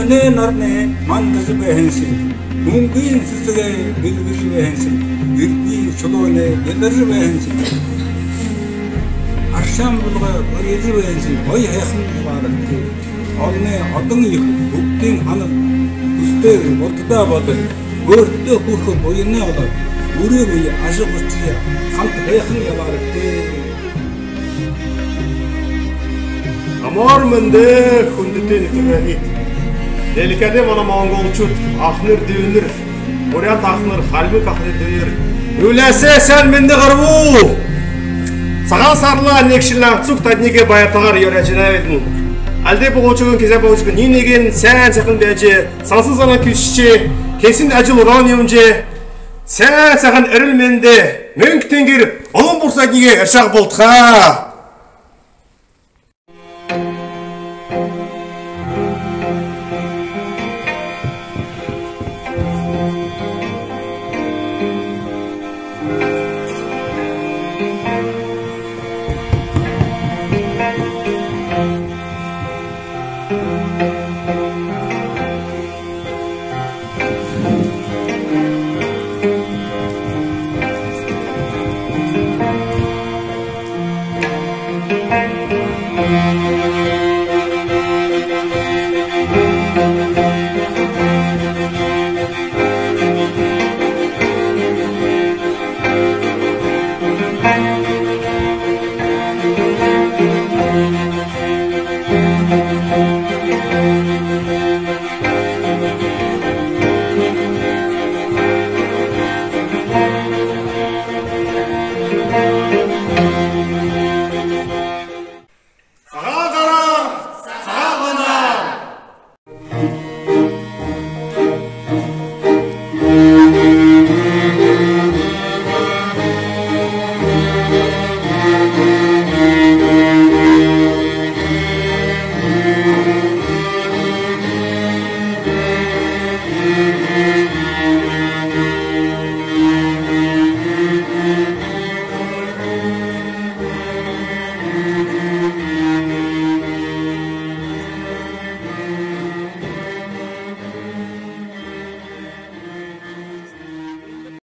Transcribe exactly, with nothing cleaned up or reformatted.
Нэ нарны мандажа байһан шэнги, мүнгэн сэсэгээ бэлгэжэ байһан шэнги, эрдэниинь шулууниие ядаржа байһан шэнги, аршаан булгай барижа байһан шэнги гоё һайхан ябаарагты. Олоной одон ехэ, бүгдын һанал, хүсэтэй, бултадаа бодол, өөртөө хүрэхэ буянай олоод, үри үе ажаһуушье хамта һайхан ябаарагты. Амар мэндэ, хүндэтэ нютагайхид! Дэлхэйдэ манай монголшууд, аханар дүүнэр, буряад аханар, хальмаг аханар дүүнэр, үбэлэй сайн мэндэ гаргая! Сагаан сарай нэгэн шэнээр зүгтэ тадниие баяртайгаар уяжа байна. Альдаа бугуучигэн, хизаа бугуучигэн, нин нэгэн сайн сайхан байжа, сансан зан хүсэжэ, хэһэн ажал уран юумэжэ, сайн сайхан эрүүл мэндэ, мүнгэ тэнгэри, олон буряад тадниие эршэхэ болтогой.